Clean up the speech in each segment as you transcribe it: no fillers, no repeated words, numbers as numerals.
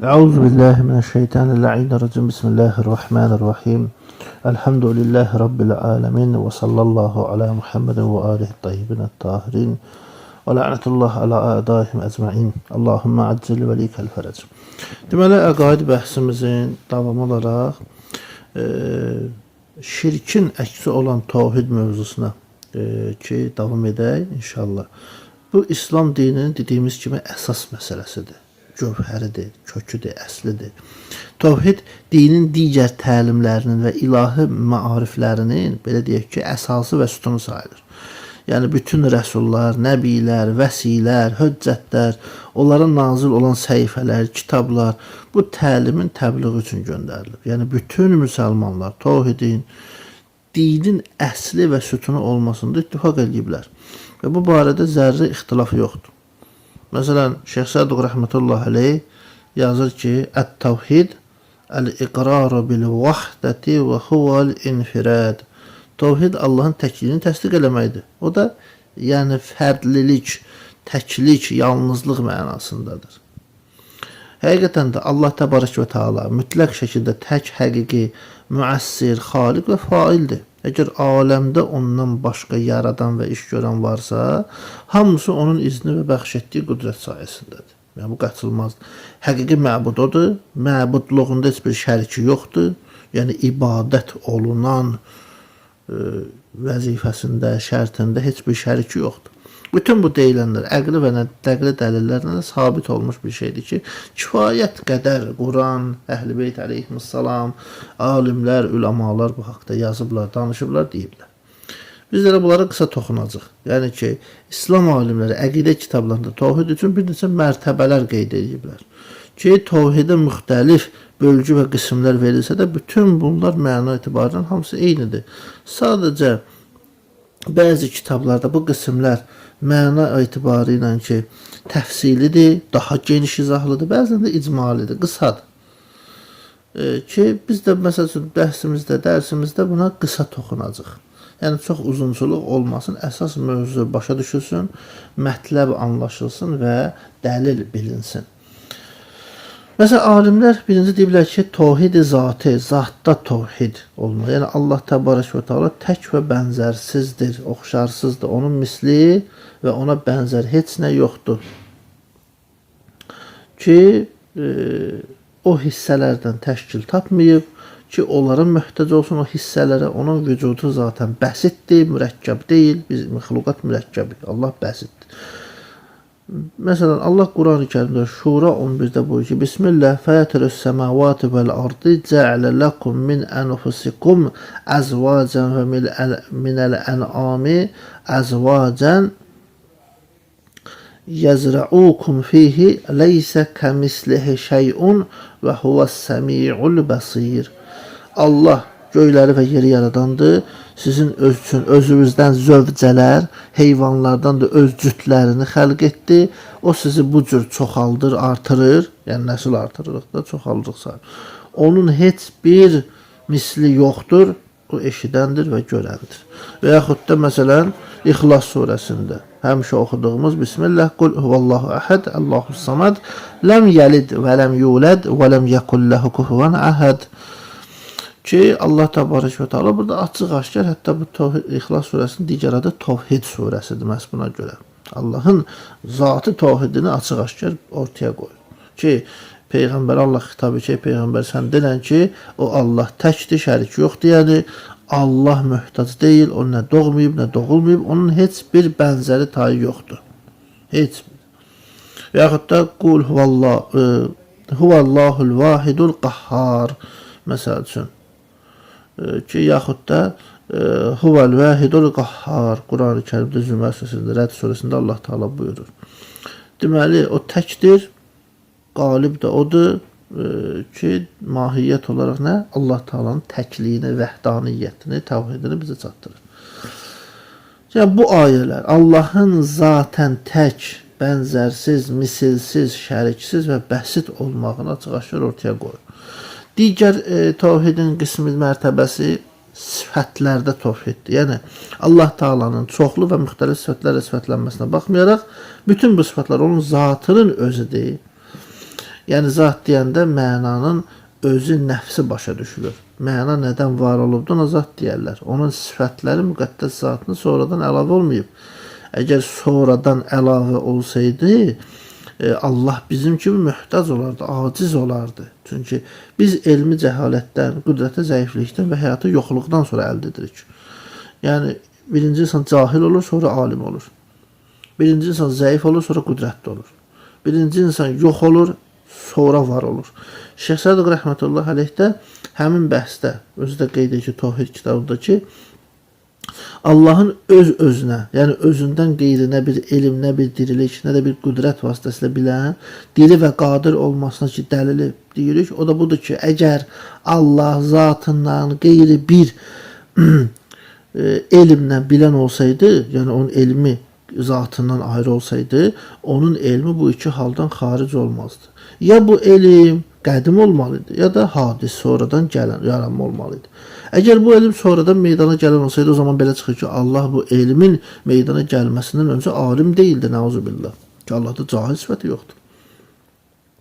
Euzu billahi mineşşeytanirracim. Bismillahirrahmanirrahim. Elhamdülillahi rabbil alamin ve sallallahu ala Muhammedin ve alihi tayyibin tahirin. Və la'netullah ala a'daihim ecmaîn. Allahumma accil velikel ferec. Deməli, əqaid bəhsimizin davamı olaraq şirkin əksi olan təvhid mövzusuna ki davam edək inşallah. Bu İslam dininin dediyimiz kimi əsas məsələsidir. Gövhəridir, köküdür, əslidir. Təvhid dinin digər təlimlərinin və ilahi maariflərinin, belə deyək ki, əsası və sütunu sayılır. Yəni bütün rəsullar, nəbilər, vəsilər, höccətlər, onlara nazil olan səhifələr, kitablar bu təlimin təbliği üçün göndərilib. Yəni bütün müsəlmanlar təvhidin dinin əsli və sütunu olmasında ittifaq eləyiblər. Və bu barədə zərrə ixtilaf yoxdur. Məsələn, Şeyx Saduq rəhmətullah əleyh yazır ki, Ət-təvhid əl-iqraru bil-vahdəti və huvel-infirad. Təvhid Allahın təkliyini təsdiq eləməkdir. O da yəni fərdlilik, təklik, yalnızlıq mənasındadır. Həqiqətən də Allah Təbarək və Teala mütləq şəkildə tək, həqiqi, müəssir, xaliq və faildir. Əgər aləmdə ondan başqa yaradan və iş görən varsa, hamısı onun izni və bəxş etdiyi qüdrət sayəsindədir. Yəni bu qaçılmazdır. Həqiqi məbud odur. Məbudluğunda heç bir şəriki yoxdur. Yəni ibadət olunan vəzifəsində, şərtində heç bir şəriki yoxdur. Bütün bu deyilənlər əqli və nəqli dəlillərlə də sabit olmuş bir şeydir ki, kifayət qədər Quran, Əhl-i Beyt əleyhissalam, alimlər, üləmalar bu haqda yazıblar, danışıblar, deyiblər. Biz də bunlara qısa toxunacaq. Yəni ki, İslam alimləri əqidə kitablarında təvhid üçün bir neçə mərtəbələr qeyd ediblər. Ki, təvhidə müxtəlif bölgü və qismlər verilsə də bütün bunlar məna etibarıyla hamısı eynidir. Sadəcə bəzi kitablarda bu qismlər məna etibarı ilə ki, təfsilidir, daha geniş izahlıdır, bəzən də icmalidir, qısadır. Ki, biz də məsəl üçün bəhsimizdə, dərsimizdə buna qısa toxunacaq. Yəni çox uzunçuluq olmasın, əsas mövzu başa düşülsün, mətləb anlaşılsın və dəlil bilinsin. Məsələn, alimlər birinci deyiblər ki, təvhid-i zati, zatda təvhid olmalı. Yəni Allah Təbarək və Teala tək və bənzərsizdir, oxşarsızdır. Onun misli və ona bənzər heç nə yoxdur. Ki, o hissələrdən təşkil tapmayıb, ki, onlara möhtac olsun o hissələrə, onun vücudu zaten bəsitdir, mürəkkəb deyil. Biz məxluqat mürəkkəbik, Allah bəsitdir. Məsələn, Allah Qurani Kərimdə Şura 11-də buyurur ki, Bismillah, fətirus səmavati vəl ardı cə'lə lakum min anfusikum əzvacən və minəl ən'ami əzvacən yəzra'ukum fihi leysə kəmislihi şey'un və huvəs-səmi'ul bəsir. Allah göyləri və yeri yaradandır. Sizin öz üçün özünüzdən zövcələr, heyvanlardan da öz cütlərini xəlq etdi. O sizi bu cür çoxaldır, artırır. Yəni nəsil artırırıq da, çoxaldırıq sayılır. Onun heç bir misli yoxdur. O eşidəndir və görəndir. Və yaxud da məsələn İxlas surəsində həmişə oxuduğumuz Bismillah qul huvallahu əhəd, Allahu samad, ləm yəlid və ləm yulad və ləm yekun lehu kufuven əhəd. Ki Allah Təbarək və Teala burada açıq-aşkar, hətta bu Tövhid, İxlas surəsinin digər adı Tövhid surəsidir məhz buna görə. Allahın zatı təvhidini açıq-aşkar ortaya qoyur. Ki Peyğəmbər Allah xitab edir ki, Peyğəmbər sən denən ki, o Allah təkdir, şərik yoxdur, yəni Allah möhtac deyil, o nə doğmayıb, nə doğulmayıb, onun heç bir bənzəri tayı yoxdur. Heç bir. Və yaxud da qul huvallah huvallahul vahidul qahhar məsəl üçün. Ki, yaxud da huvel vahidul qahhar Qurani Kərimdə Zümər surəsində, Rəd surəsində Allah Teala buyurur. Deməli, o təkdir, qalib də odur ki, mahiyyət olaraq nə? Allah Taala'nın təkliyini, vəhdaniyyətini, təvhidini bizə çatdırır. Yəni bu ayələr Allahın zaten tək, bənzərsiz, misilsiz, şəriksiz və bəsit olmağını açıq-aşkar ortaya qoyur. Digər təvhidin qismi mərtəbəsi sifətlərdə təvhiddir. Yəni Allah Taala'nın çoxlu və müxtəlif sifətlərlə sifətlənməsinə baxmayaraq, bütün bu sifətlər onun zatının özüdür. Yəni zat deyəndə mənanın özü, nəfsi başa düşülür. Məna nədən var olubdur, ona zat deyərlər. Onun sifətləri müqəddəs zatını sonradan əlavə olmayıb. Əgər sonradan əlavə olsaydı, Allah bizim kimi möhtac olardı, aciz olardı. Çünki biz elmi cəhalətdən, qüdrətə zəiflikdən və həyatı yoxluqdan sonra əldə edirik. Yəni birinci insan cahil olur, sonra alim olur. Birinci insan zəif olur, sonra qüdrətli olur. Birinci insan yox olur, sonra var olur. Şeyx Sadıq rəhmətullah əleyh də həmin bəhsdə özü də qeyd edir ki, Təvhid kitabında ki, Allahın öz özünə, yəni özündən qeyri nə bir elm, nə bir dirilik, nə də bir qüdrət vasitəsilə bilən, diri və qadir olmasına ki, dəlili deyirik. O da budur ki, əgər Allah zatından qeyri bir elmlə bilən olsaydı, yəni onun elmi zatından ayrı olsaydı, onun elmi bu iki haldan xaric olmazdı. Ya bu elm qədim olmalıydı, ya da hadis sonradan gələn, yaranma olmalıydı. Əgər bu elm sonradan meydana gələn olsaydı, o zaman belə çıxır ki, Allah bu elmin meydana gəlməsindən öncə alim deyildi, nəuzubillah. Ki, Allahda cahil sifəti yoxdur.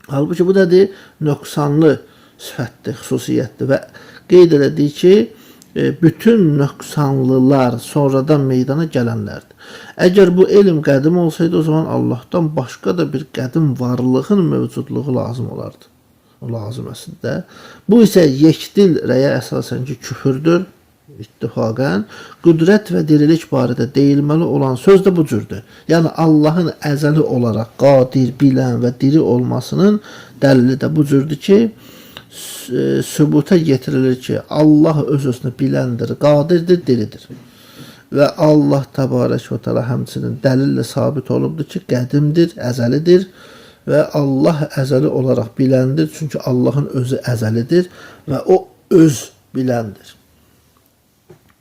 Halbuki bu nədir? Nöqsanlı sifətdir, xüsusiyyətdir və qeyd elədik ki, bütün nöqsanlılar sonradan meydana gələnlərdir. Əgər bu elm qədim olsaydı, o zaman Allahdan başqa da bir qədim varlığın mövcudluğu lazım olardı. O lazım əslində. Bu isə yekdil rəyə əsasən ki, küfürdür ittifaqən. Qüdrət və dirilik barədə deyilməli olan söz də bu cürdür. Yəni Allahın əzəli olaraq qadir, bilən və diri olmasının dəlili də bu cürdür ki, sübuta getirilir ki, Allah öz-özünə biləndir, qadirdir, diridir. Və Allah təbarək və təala həmçinin dəlillə sabit olubdur ki, qədimdir, əzəlidir və Allah əzəli olaraq biləndir. Çünki Allahın özü əzəlidir və o öz biləndir.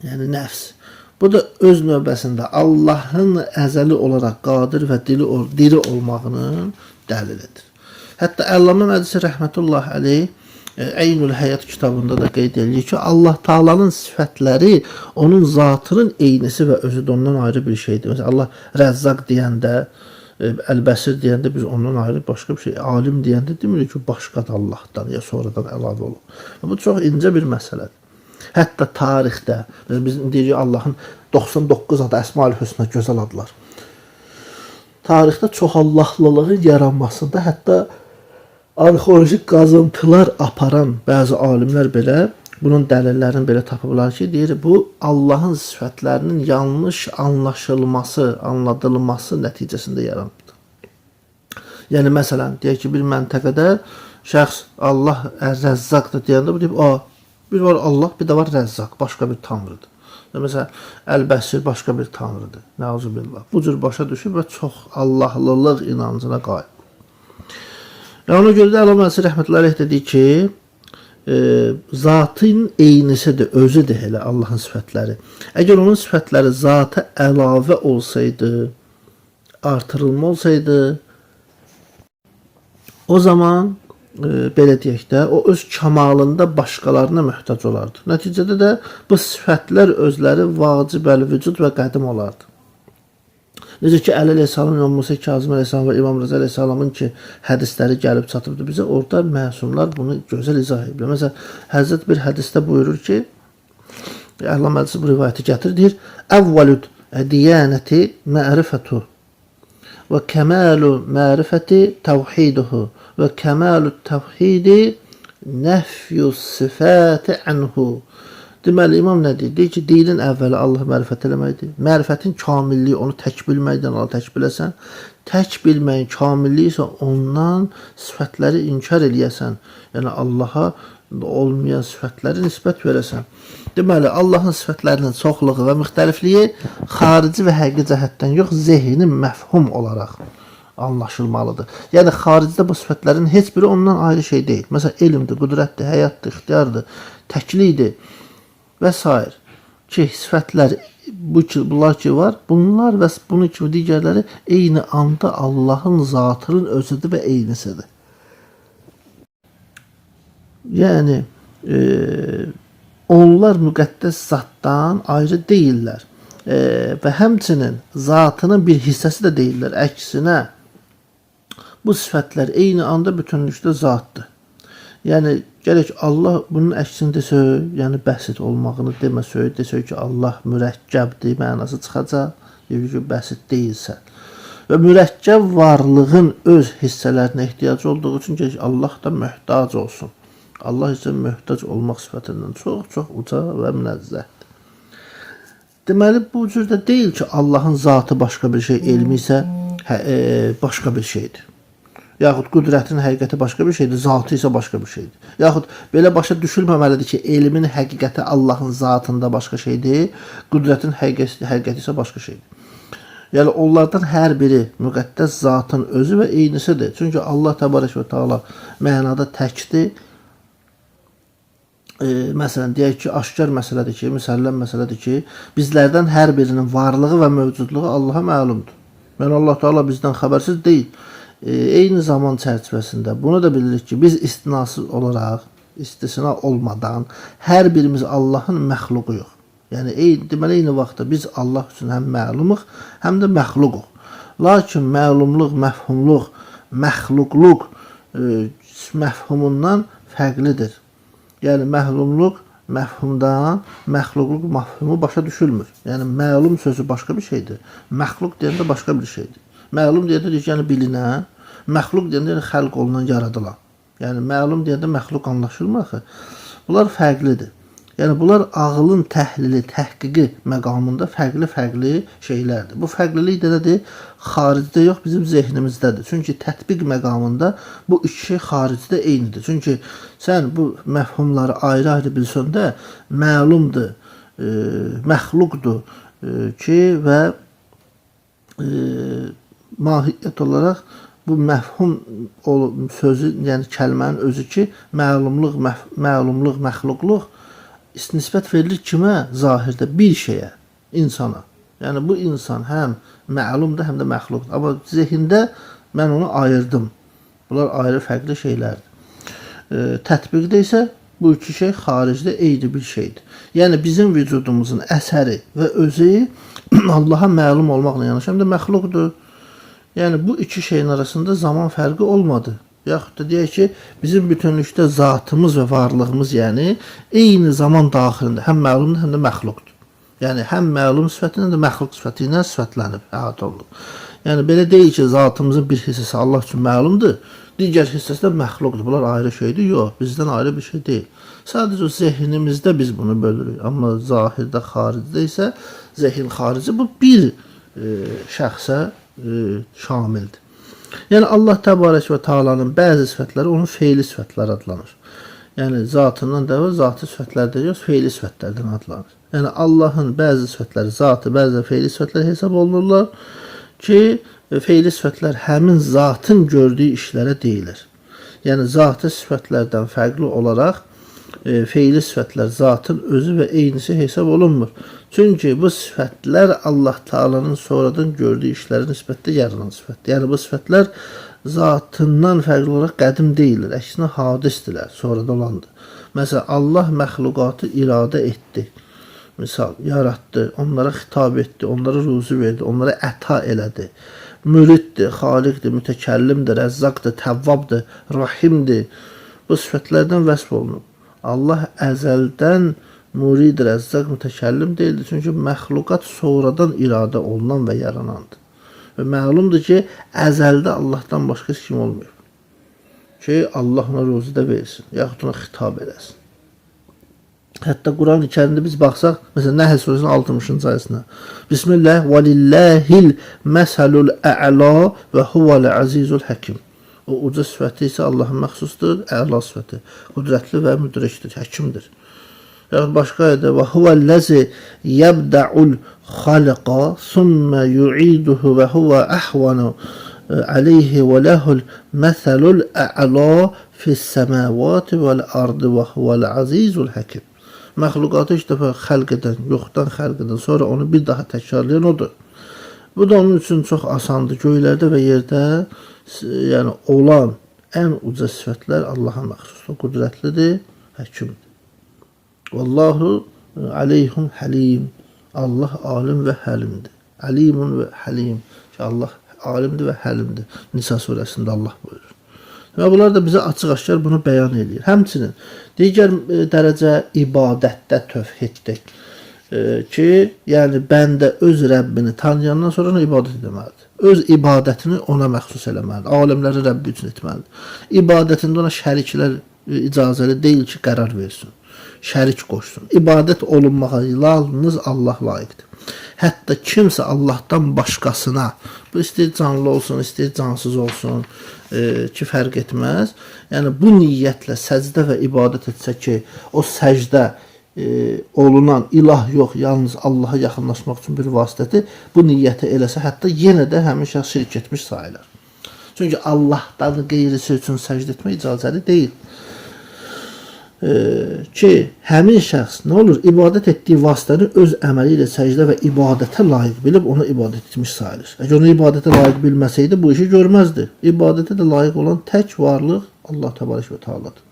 Yəni nəfs. Bu da öz növbəsində Allahın əzəli olaraq qadir və diri olmağının dəlilidir. Hətta Əllamə Məclisi rəhmətullah əleyh Eynül Həyat kitabında da qeyd edilir ki, Allah Taala'nın sifətləri onun zatının eynisi və özü də ondan ayrı bir şeydir. Məsələn, Allah Rəzzaq deyəndə, Əl-Bəsir deyəndə biz ondan ayrı başqa bir şey, alim deyəndə demirik ki, başqadır Allahdan ya sonradan əlavə olub. Bu çox incə bir məsələdir. Hətta tarixdə, biz deyirik Allahın 99 adı Əsmaül Hüsna gözəl adlar. Tarixdə çox Allahlılığın yaranmasında hətta arxeoloji qazıntılar aparan bəzi alimlər belə bunun dəlillərini belə tapıblar ki, deyir bu Allahın sifətlərinin yanlış anlaşılması, anladılması nəticəsində yaranıbdır. Yəni məsələn, deyək ki, bir məntəqədə şəxs Allah Rəzzaqdır deyəndə bu deyib, a, bir var Allah, bir də var Rəzzaq, başqa bir tanrıdır. Məsələn, Əl-Bəsir başqa bir tanrıdır. Nəuzubillah. Bu cür başa düşüb və çox Allahlılıq inancına qail. Və ona görə də Əllamə Məclisi rəhmətullah əleyh dedi ki, zatın eynisidir, özüdür elə Allahın sifətləri. Əgər onun sifətləri zata əlavə olsaydı, artırılma olsaydı, o zaman belə deyək də, o öz kamalında başqalarına möhtac olardı. Nəticədə də bu sifətlər özləri vacibəl vücud və qədim olardı. Necə ki, Əli əleyhissalam, İmam Musa Kazım əleyhissalam və İmam Rıza əleyhissalamın ki, hədisləri gəlib çatıbdır bizə, orada məsumlar bunu gözəl izah ediblər. Məsələn, Həzrət bir hədisdə buyurur ki, Əllam hədisi bu rivayəti gətirir, deyir, Əvvəlüd diyanəti ma'rifətu və kəmalu ma'rifəti təvhiduhu və kəmalu təvhidi nəfyu sifəti anhu. Deməli, imam nə deyir? Deyir ki, dinin əvvəli Allah mərifət eləməkdir. Mərifətin kamilliyi onu tək bilməkdən, Allah tək biləsən. Tək bilməyin kamilliyi isə ondan sifətləri inkar eləyəsən. Yəni Allaha olmayan sifətləri nisbət verəsən. Deməli, Allahın sifətlərinin çoxluğu və müxtəlifliyi xarici və həqiqi cəhətdən yox, zehni məfhum olaraq anlaşılmalıdır. Yəni xaricdə bu sifətlərin heç biri ondan ayrı şey deyil. Məsələn, elmdir, qüdrətdir, həyatdır, ixtiyardır, təklikdir və s. Ki sifətlər bu ki bunlar ki var, bunlar və bunun kimi digərləri eyni anda Allahın zatının özüdür və eynisidir. Yəni onlar müqəddəs zatdan ayrı deyillər. Və həmçinin zatının bir hissəsi də deyillər. Əksinə Bu sifətlər eyni anda bütünlükdə zatdır. Yəni gərək Allah bunun əksini desə, yəni bəsit olmağını deməsə, desə ki, Allah mürəkkəbdir mənası çıxacaq, deyir ki, bəsit deyilsə. Və mürəkkəb varlığın öz hissələrinə ehtiyacı olduğu üçün gərək Allah da möhtac olsun. Allah isə möhtac olmaq sifətindən çox-çox uca və münəzzəhdir. Deməli, bu cür də deyil ki, Allahın zatı başqa bir şey, elmi isə başqa bir şeydir. Yaxud qüdrətin həqiqəti başqa bir şeydir, zatı isə başqa bir şeydir. Yaxud belə başa düşülməməlidir ki, elmin həqiqəti Allahın zatında başqa şeydir, qüdrətin həqiqəti isə başqa şeydir. Yəni onlardan hər biri müqəddəs zatın özü və eynisidir. Çünki Allah Təbarək və Teala mənada təkdir. Məsələn, deyək ki, aşkar məsələdir ki, müsəlləm məsələdir ki, bizlərdən hər birinin varlığı və mövcudluğu Allaha məlumdur. Yəni Allah Teala bizdən xəbərsiz deyil. Eyni zaman çərçivəsində bunu da bilirik ki, biz istinasız olaraq, istisna olmadan hər birimiz Allahın məxluquyuq. Yəni deməli eyni vaxtda biz Allah üçün həm məlumuq, həm də məxluquq. Lakin məlumluq, məfhumluq, məxluqluq məfhumundan fərqlidir. Yəni məhlumluq məfhumdan, məxluqluq məfhumu başa düşülmür. Yəni məlum sözü başqa bir şeydir. Məxluq deyəndə başqa bir şeydir. Məlum deyəndə deyir ki, yəni bilinən, məxluq deyəndə yəni xəlq olunan, yaradılan. Yəni məlum deyəndə məxluq anlaşılmır axı. Bunlar fərqlidir. Yəni bunlar ağlın təhlili, təhqiqi məqamında fərqli-fərqli şeylərdir. Bu fərqlilik də nədir? Xaricdə yox, bizim zehnimizdədir. Çünki tətbiq məqamında bu iki şey xaricdə eynidir. Çünki sən bu məfhumları ayrı-ayrı bilsən də məlumdur, məxluqdur ki və mahiyyət olaraq bu məfhum sözü, yəni kəlmənin özü ki, məlumluq, məlumluq, məxluqluq nisbət verilir kimə? Zahirdə bir şeyə, insana. Yəni bu insan həm məlumdur, həm də məxluqdur. Amma zehində mən onu ayırdım. Bunlar ayrı fərqli şeylərdir. Tətbiqdə isə bu iki şey xaricdə eyni bir şeydir. Yəni bizim vücudumuzun əsəri və özü Allaha məlum olmaqla yanaşı həm də məxluqdur. Yəni bu iki şeyin arasında zaman fərqi olmadı. Yaxud da deyək ki, bizim bütünlükdə zatımız və varlığımız, yəni eyni zaman daxilində həm məlumdur, həm də məxluqdur. Yəni həm məlum sifəti ilə, həm də məxluq sifəti ilə sifətlənib, əhatə olunub. Yəni belə deyil ki, zatımızın bir hissəsi Allah üçün məlumdur, digər hissəsi də məxluqdur. Bunlar ayrı şeydir. Yox, bizdən ayrı bir şey deyil. Sadəcə o zehnimizdə biz bunu bölürük. Amma zahirdə, xaricdə isə zehin xarici bu bir şəxsə şamildir. Yəni Allah Təbarək və Taala'nın bəzi sifətləri onun feili sifətləri adlanır. Yəni zatından da zatı sifətlər deyirik, feili sifətlərdən adlanır. Yəni Allahın bəzi sifətləri zatı, bəzi də feili sifətlər hesab olunurlar ki, feili sifətlər həmin zatın gördüyü işlərə deyilir. Yəni zatı sifətlərdən fərqli olaraq feili sifətlər zatın özü və eynisi hesab olunmur. Çünki bu sifətlər Allah Taala'nın sonradan gördüyü işlərə nisbətdə yaranan sifətdir. Yəni bu sifətlər zatından fərqli olaraq qədim deyildir. Əksinə hadisdirlər, sonradan olandır. Məsələn, Allah məxluqatı iradə etdi. Misal, yaratdı, onlara xitab etdi, onlara ruzi verdi, onlara əta elədi. Müriddir, xaliqdir, mütəkəllimdir, rəzzaqdır, təvvabdır, rahimdir. Bu sifətlərdən vəsf olunub. Allah əzəldən murid, rəzzaq, mütəkəllim deyildi. Çünki məxluqat sonradan iradə olunan və yaranandır. Və məlumdur ki, əzəldə Allahdan başqa heç kim olmayıb. Ki, Allah ona ruzi də versin, yaxud ona xitab eləsin. Hətta Quran-ı Kərimdə biz baxsaq, məsələn Nəhl surəsinin 60-cı ayəsinə. Bismillah və lillahil məsalul a'la və huvel azizul hakim. O uca sifəti isə Allahın məxsusdur, əla sifəti. Qüdrətli və müdrikdir, həkimdir. Yaxud başqa ayədə və huvellazi yebda'ul xalqa summa yu'iduhu və huve ahvanu aleyhi və lehul məsalul a'la fis-semavati vel-ardı və huvel azizul hakim. Məxluqatı ilk dəfə xəlq edən, yoxdan xəlq edən, sonra onu bir daha təkrarlayan odur. Bu da onun üçün çox asandır. Göylərdə və yerdə yəni olan ən uca sifətlər Allaha məxsusdur. Qüdrətlidir, həkimdir. Vallahu aleyhum halim. Allah alim və həlimdir. Alimun və halim. Ki Allah alimdir və həlimdir. Nisa surəsində Allah buyurur. Və bunlar da bizə açıq-aşkar bunu bəyan eləyir. Həmçinin digər dərəcə ibadətdə tövhiddir. Ki, yəni bəndə öz Rəbbini tanıyandan sonra ona ibadət etməlidir. Öz ibadətini ona məxsus eləməlidir. Aləmlərin Rəbbi üçün etməlidir. İbadətində ona şəriklər icazəli deyil ki, qərar versin. Şərik qoşsun. İbadət olunmağa yalnız Allah layiqdir. Hətta kimsə Allahdan başqasına, bu istəyir canlı olsun, istəyir cansız olsun, ki fərq etməz. Yəni bu niyyətlə səcdə və ibadət etsə ki, o səcdə olunan ilah yox, yalnız Allaha yaxınlaşmaq üçün bir vasitədir. Bu niyyəti eləsə, hətta yenə də həmin şəxs şirk etmiş sayılır. Çünki Allahdan qeyrisi üçün səcdə etmək icazəli deyil. Ki həmin şəxs nə olur? İbadət etdiyi vasitəni öz əməli ilə səcdə və ibadətə layiq bilib ona ibadət etmiş sayılır. Əgər onu ibadətə layiq bilməsəydi bu işi görməzdi. İbadətə də layiq olan tək varlıq Allah Təbarək və Teala'dır.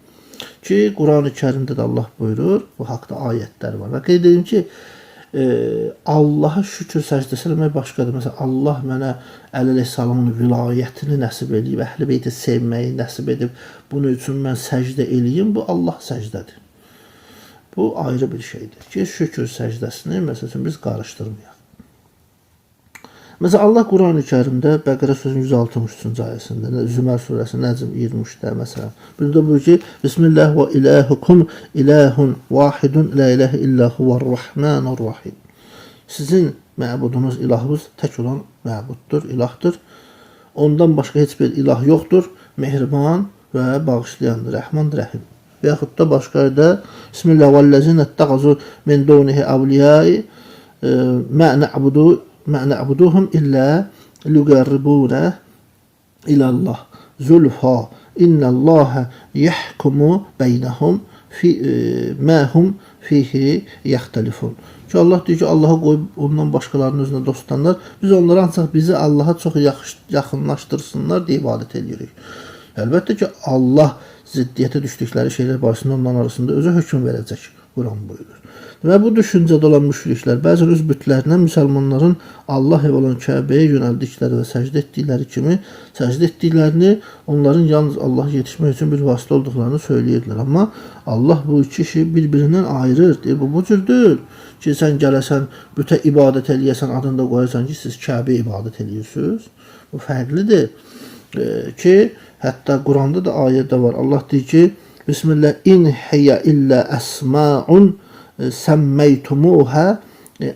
Ki Qurani Kərimdə də Allah buyurur, bu haqda ayətlər var. Və qeyd edim ki, Allaha şükür səcdəsi eləmək başqadır. Məsələn, Allah mənə Əli əleyhissalamın vilayətini nəsib eləyib, Əhl-i Beyti sevməyi nəsib edib. Bunun üçün mən səcdə eləyim. Bu Allah səcdədir. Bu ayrı bir şeydir ki, şükür səcdəsini məsəl üçün biz qarışdırmayaq. Məsələn, Allah Qurani Kərimdə Bəqərə surəsinin 163-cü ayəsində, Zümər surəsi Nəcm 23-də məsələn, burada buyurur ki, Bismillah və ilahukum ilahun vahidun la ilahe illa huvar-rahmanur-rahim. Sizin məbudunuz, ilahınız tək olan məbuddur, ilahdır. Ondan başqa heç bir ilah yoxdur. Mehriban və bağışlayandır, Rəhman, Rəhim. Və yaxud da başqa yerdə Bismillah vəllezine ittəxəzu min dunihi evliyai ma na'budu ma na'buduhum illa liyuqarribuna ilallah zulfa innallaha yahkumu beynəhum fi ma hum fihi yaxtalifun. Ki Allah deyir ki, Allaha qoyub ondan başqalarının özünə dost tutanlar, biz onlara ancaq bizi Allaha çox yaxınlaşdırsınlar deyə ibadət edirik. Əlbəttə ki, Allah ziddiyyətə düşdükləri şeylər barəsində onların arasında özü hökm verəcək, Quran buyurur. Və bu düşüncədə olan müşriklər bəzən öz bütlərinə müsəlmanların Allah ev olan Kəbəyə yönəldikləri və səcdə etdikləri kimi səcdə etdiklərini, onların yalnız Allaha yetişmək üçün bir vasitə olduqlarını söyləyirdilər. Amma Allah bu iki işi bir-birindən ayırır. Deyir, bu cür deyil ki, sən gələsən, bütə ibadət eləyəsən, adını da qoyasan ki, siz Kəbəyə ibadət eləyirsiniz. Bu fərqlidir. Ki, hətta Quranda da ayədə var. Allah deyir ki, Bismillah in hiya illa əsma'un səmmeytumuha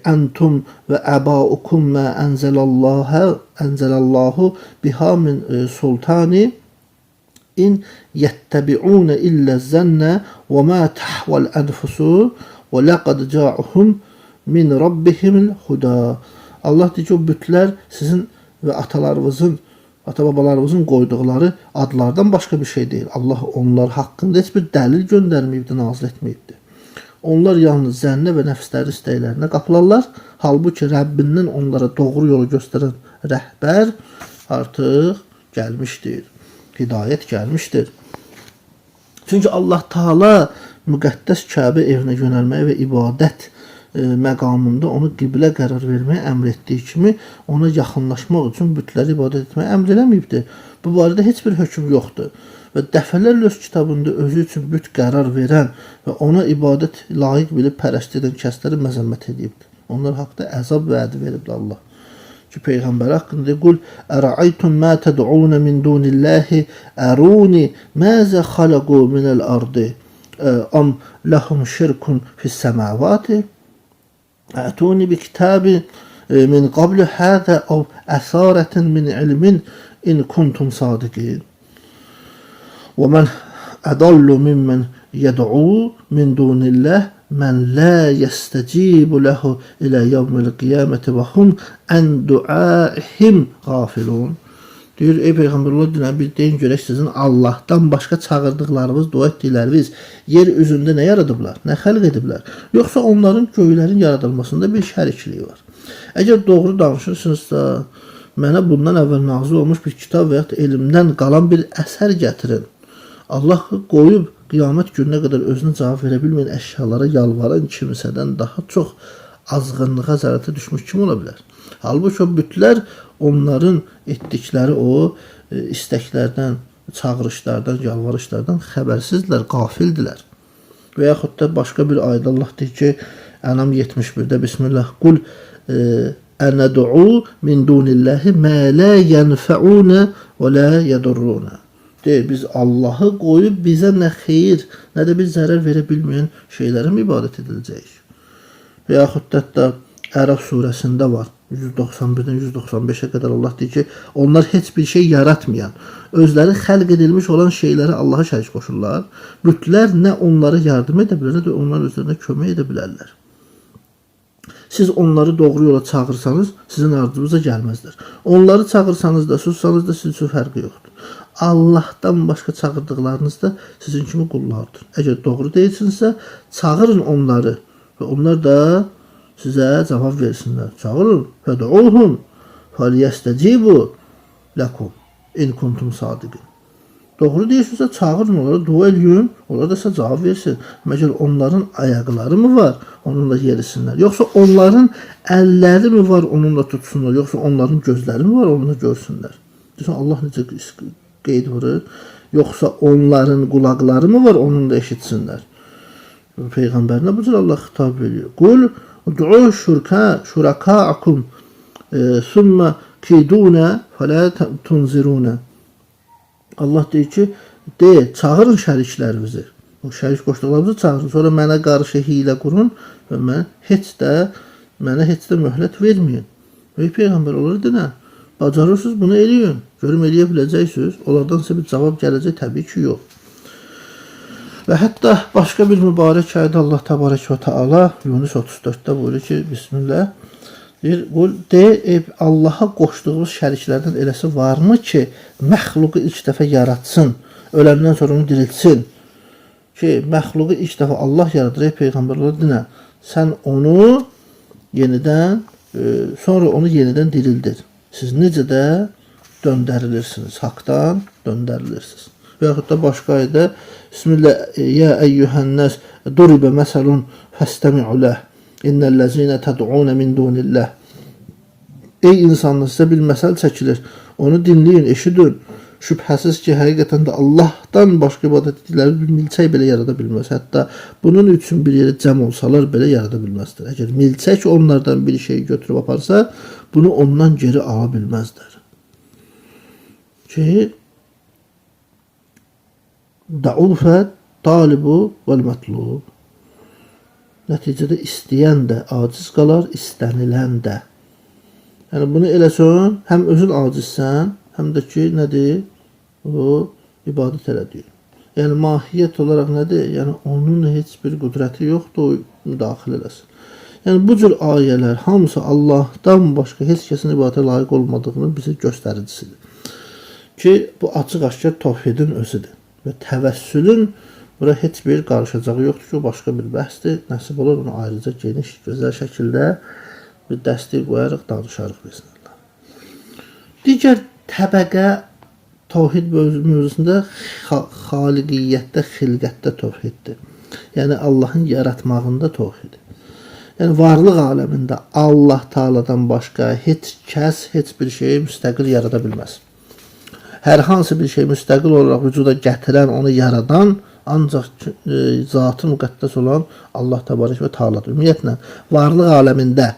entum və əbaukum ma enzelallahu biha min sultani in yettebi'un illa zenne ve ma tahvel enfusu ve laqad ca'uhum min rabbihimul huda. Allah deyir ki, o bütlər sizin və atalarınızın, ata-babalarımızın qoyduqları adlardan başqa bir şey deyil. Allah onlar haqqında heç bir dəlil göndərməyibdi, nazil etməyibdi. Onlar yalnız zənnə və nəfsləri istəklərinə qapılarlar. Halbuki Rəbbindən onlara doğru yolu göstərən rəhbər artıq gəlmişdir. Hidayət gəlmişdir. Çünki Allah Taala müqəddəs Kəbə evinə yönəlməyi və ibadət məqamında onu qiblə qərar verməyə əmr etdiyi kimi ona yaxınlaşmaq üçün bütlərə ibadət etməyi əmr eləməyibdir. Bu barədə heç bir hökm yoxdur. Və dəfələrlə öz kitabında özü üçün büt qərar verən və ona ibadət layiq bilib pərəst edən kəsləri məzəmmət edibdir. Onlar haqda əzab vədi veribdir Allah. Ki peyğəmbər haqqında deyir, Qul ərəaytum ma təd'un min dunillahi əruni məzə xalaqu minəl ardı am lahum şirkun fis-semavati Ətuni bi kitabin min qablu hada aw əsarətin min ilmin in kuntum sadiqin. Və men ədallu mimmen yed'u min dunillah men la yestecibu lehu ila yevmil qiyameti və hum an duaihim gafilun. Deyir, ey Peyğəmbər, dinə bir deyin görək sizin Allahdan başqa çağırdıqlarınız, dua etdikləriniz yer üzündə nə yaradıblar, nə xəlq ediblər? Yoxsa onların göylərin yaradılmasında bir şərikliyi var. Əgər doğru danışırsınızsa, mənə bundan əvvəl nazil olmuş bir kitab və yaxud da elmdən qalan bir əsər gətirin. Allah qoyub qiyamət gününə qədər özünə cavab verə bilməyən əşyalara yalvaran kimsədən daha çox azğınlığa, zəlalətə düşmüş kim ola bilər? Halbuki o bütlər onların etdikləri o istəklərdən, çağırışlardan, yalvarışlardan xəbərsizdirlər, qafildirlər. Və yaxud da başqa bir ayədə Allah deyir ki, Ənam 71-də Bismillah, qul ənəd'u min dunillahi mə la yənfəunə və la yədurrunə. Deyir, biz Allahı qoyub bizə nə xeyir, nə də bir zərər verə bilməyən şeylərə mi ibadət ediləcəyik? Və yaxud da hətta Ərəf surəsində var. 191-dən 195-ə qədər Allah deyir ki, onlar heç bir şey yaratmayan, özləri xəlq edilmiş olan şeylərə Allaha şərik qoşurlar. Bütlər nə onlara yardım edə bilər, nə də onlar özlərinə kömək edə bilərlər. Siz onları doğru yola çağırsanız, sizin arzunuza gəlməzlər. Onları çağırsanız da, sussanız da sizin üçün fərqi yoxdur. Allahdan başqa çağırdıqlarınız da sizin kimi qullardır. Əgər doğru deyilsinizsə, çağırın onları və onlar da sizə cavab versinlər. Çağırın. Fəd'uhum fəliyəstəcibu ləkum in kuntum sadiqin. Doğru deyirsinizsə çağırın onlara, dua eləyin, onlar da sizə cavab versin. Məgər onların ayaqları mı var, onunla yerisinlər? Yoxsa onların əlləri mi var, onunla tutsunlar? Yoxsa onların gözləri mi var, onunla görsünlər? Deyirsən, Allah necə qeyd vurur? Yoxsa onların qulaqları mı var, onunla eşitsinlər? Peyğəmbərinə bu cür Allah xitab ediyor. Qul ud'u şuraka'akum sümmə kidunə fələ tunzirunə. Allah deyir ki, de, çağırın şəriklərinizi. O şərik qoşduqlarınızı çağırın. Sonra mənə qarşı hiylə qurun və mənə heç də möhlət verməyin. Ey Peyğəmbər, onlara denə, bacarırsınız bunu eləyin. Görüm eləyə biləcəksiniz. Onlardan sizə bir cavab gələcək, təbii ki, yox. Və hətta başqa bir mübarək ayədə Allah Təbarək və Teala Yunus 34-də buyurur ki, Bismillah, deyir, qul de, Allaha qoşduğumuz şəriklərdən eləsi varmı ki, məxluqu ilk dəfə yaratsın, öləndən sonra onu diriltsin? Ki, məxluqu ilk dəfə Allah yaradır, ey Peyğəmbər, dinə, sən onu yenidən, sonra onu yenidən dirildir. Siz necə də döndərilirsiniz, haqdan döndərilirsiniz. Və yaxud da başqa ayədə Bismillah, ya eyyuhən-nas duribə məsəlun fəstəmi'u ləh innəl-ləzinə təd'unə min dunillah. Ey insanlar, sizə bir məsəl çəkilir. Onu dinləyin, eşidin. Şübhəsiz ki, həqiqətən də Allahdan başqa ibadət etdikləri bir milçək belə yarada bilməz. Hətta bunun üçün bir yerə cəm olsalar belə yarada bilməzlər. Əgər milçək onlardan bir şey götürüb aparsa, bunu ondan geri ala bilməzlər. Ki, Da'ufə talibu vəl mətlub. Nəticədə istəyən də aciz qalar, istənilən də. Yəni bunu eləsən, həm özün acizsən, həm də ki, nədir? O, ibadət elədir. Yəni mahiyyət olaraq nədir? Yəni onun heç bir qüdrəti yoxdur, o müdaxilə eləsin. Yəni bu cür ayələr hamısı Allahdan başqa heç kəsin ibadətə layiq olmadığını bizə göstəricisidir. Ki, bu açıq-aşkar təvhidin özüdür. Və təvəssülün bura heç bir qarışacağı yoxdur ki, o başqa bir bəhsdir. Nəsib olur, onu ayrıca geniş, gözəl şəkildə bir dəstək qoyaraq danışarıq biiznillah. Digər təbəqə təvhid mövzusunda xaliqiyyətdə, xilqətdə təvhiddir. Yəni Allahın yaratmağında təvhid. Yəni varlıq aləmində Allah Taala'dan başqa heç kəs heç bir şeyi müstəqil yarada bilməz. Hər hansı bir şey müstəqil olaraq vücuda gətirən, onu yaradan ancaq zatı müqəddəs olan Allah Təbarək və Teala'dır. Ümumiyyətlə, varlıq aləmində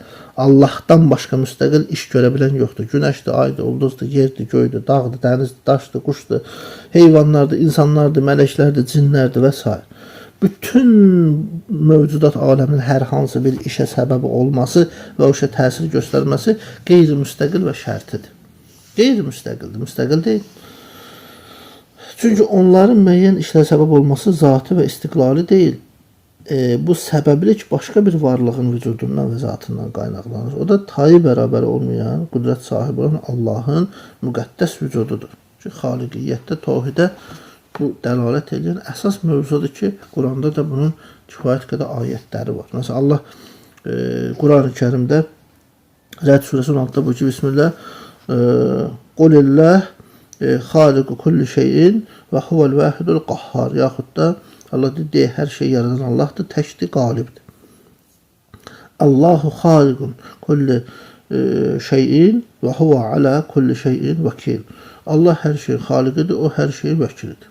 Allahdan başqa müstəqil iş görə bilən yoxdur. Günəşdir, aydır, ulduzdur, yerdir, göydür, dağdır, dənizdir, daşdır, quşdur, heyvanlardır, insanlardır, mələklərdir, cinlərdir və s. Bütün mövcudat aləminin hər hansı bir işə səbəbi olması və o işə təsir göstərməsi qeyri-müstəqil və şərtidir. Qeyri-müstəqildir, müstəqil deyil. Çünki onların müəyyən işlərə səbəb olması zati və istiqlali deyil. Bu səbəblik başqa bir varlığın vücudundan və zatından qaynaqlanır. O da tayı bərabər olmayan, qüdrət sahibi olan Allahın müqəddəs vücududur. Ki, xaliqiyyətdə, təvhidə bu dəlalət edən əsas mövzudur ki, Quranda da bunun kifayət qədər ayətləri var. Məsələn, Allah Quran-ı Kərimdə Rəd surəsi 16-da buyurur ki, Bismillah, Qulillah xaliqu kulli şeyin və huvel vahidul qahhar. Yaxud da Allah deyir, hər şeyi yaradan Allahdır, təkdir, qalibdir. Allahu xaliqun kulli şeyin və huve ala kulli şeyin vəkil. Allah hər şeyin xaliqidir, o hər şeyin vəkilidir.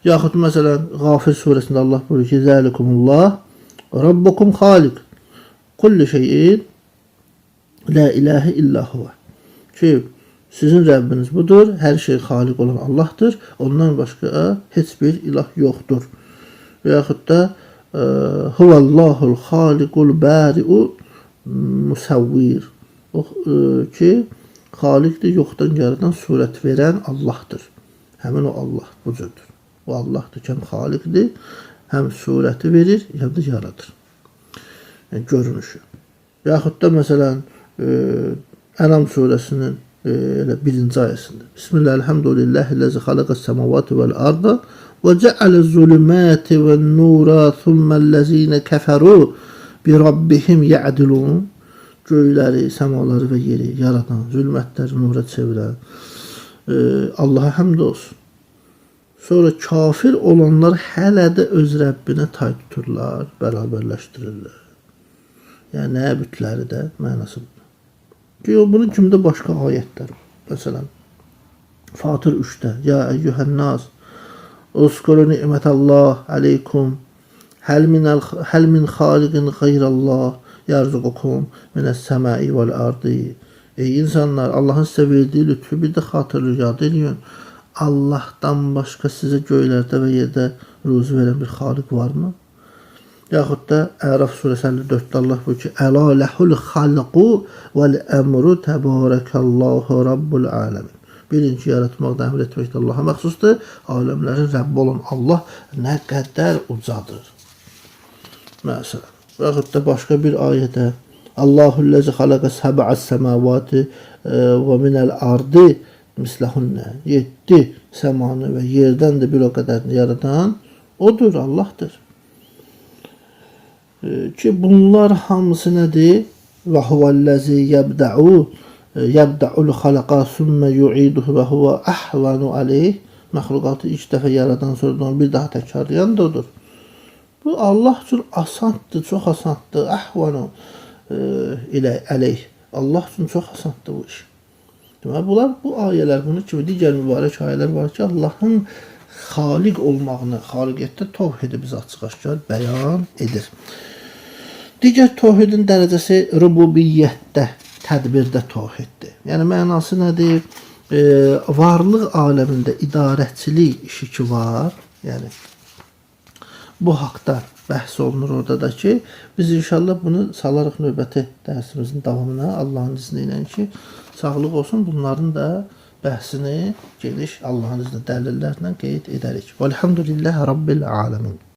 Yaxud məsələn Qafir surəsində Allah buyurur ki: "Zəlikumullah Rabbukum xaliq kulli şeyin la ilahe illa huve." Ki sizin Rəbbiniz budur, hər şey xaliq olan Allahdır, ondan başqa heç bir ilah yoxdur. Və yaxud da Huvəllahul xaliqul bari'u musavvir. O ki xaliqdir, yoxdan yaradan, surət verən Allahdır. Həmin o Allah bu cürdür. O Allahdır ki, həm xaliqdir, həm surəti verir, həm də yaradır. Yəni görünüşü. Yaxud da məsələn Ənam surəsinin elə birinci ayəsində. Bismillah, elhamdülillahillazi xalaqas semavati vel arda və ceale zulumati ven nura thummellezine keferu bi rabbihim ya'dilun. Göyləri, səmaları və yeri yaradan, zülmətləri nura çevirən Allaha həmd olsun. Sonra kafir olanlar hələ də öz Rəbbinə tay tuturlar, bərabərləşdirirlər. Yəni nəyə bütləri də mənası budur. Ki, bunun kimi də başqa ayətlər var. Məsələn, Fatır 3-də Ya eyyühən-nas Uzkuru ni'mətallah aleykum həl min xaliqin xeyrallah yarzuqukum minəs-səmai vel-ardı. Ey insanlar, Allahın sizə verdiyi lütfü bir də xatırlayın, yad eləyin. Allahdan başqa sizə göylərdə və yerdə ruzi verən bir xaliq varmı? Yaxud da Əraf surəsi 54-də Allah buyurur ki: "Əla ləhul xalqu vel əmru təbarəkallahu rabbul alamin." Bilin ki, yaratmaq da əmr etmək də Allaha məxsusdur. Aləmlərin Rəbbi olan Allah nə qədər ucadır. Məsələn, yaxud da başqa bir ayədə Allahullazi xalaqa sab'a semavati və minəl ardı misləhunne. 7 səmanı və yerdən də bir o qədərini yaradan odur, Allahdır. Ki bunlar hamısı nədir? Və huvellazi yebda'ul xalaqa sümme yu'iduhu və huve ahvanu aleyh. Məxluqatı ilk dəfə yaradan sonra onu bir daha təkrarlayan da odur. Bu Allah üçün asandır, çox asandır. Ahvanu ilə əleyh. Allah üçün çox asandır bu iş. Deməli bunlar bu ayələr, bunun kimi digər mübarək ayələr var ki, Allahın xaliq olmağını, xaliqiyyətdə təvhidi bizə açıq-aşkar bəyan edir. Digər təvhidin dərəcəsi rububiyyətdə, tədbirdə təvhiddir. Yəni mənası nədir? Varlıq aləmində idarəçilik işi ki var, yəni bu haqda bəhs olunur orada da ki, biz inşallah bunu salarıq növbəti dərsimizin davamına Allahın izni ilə ki, sağlıq olsun, bunların da bəhsini geniş Allahın izni dəlillərlə qeyd edərik. Velhamdülillahi Rabbil alamin.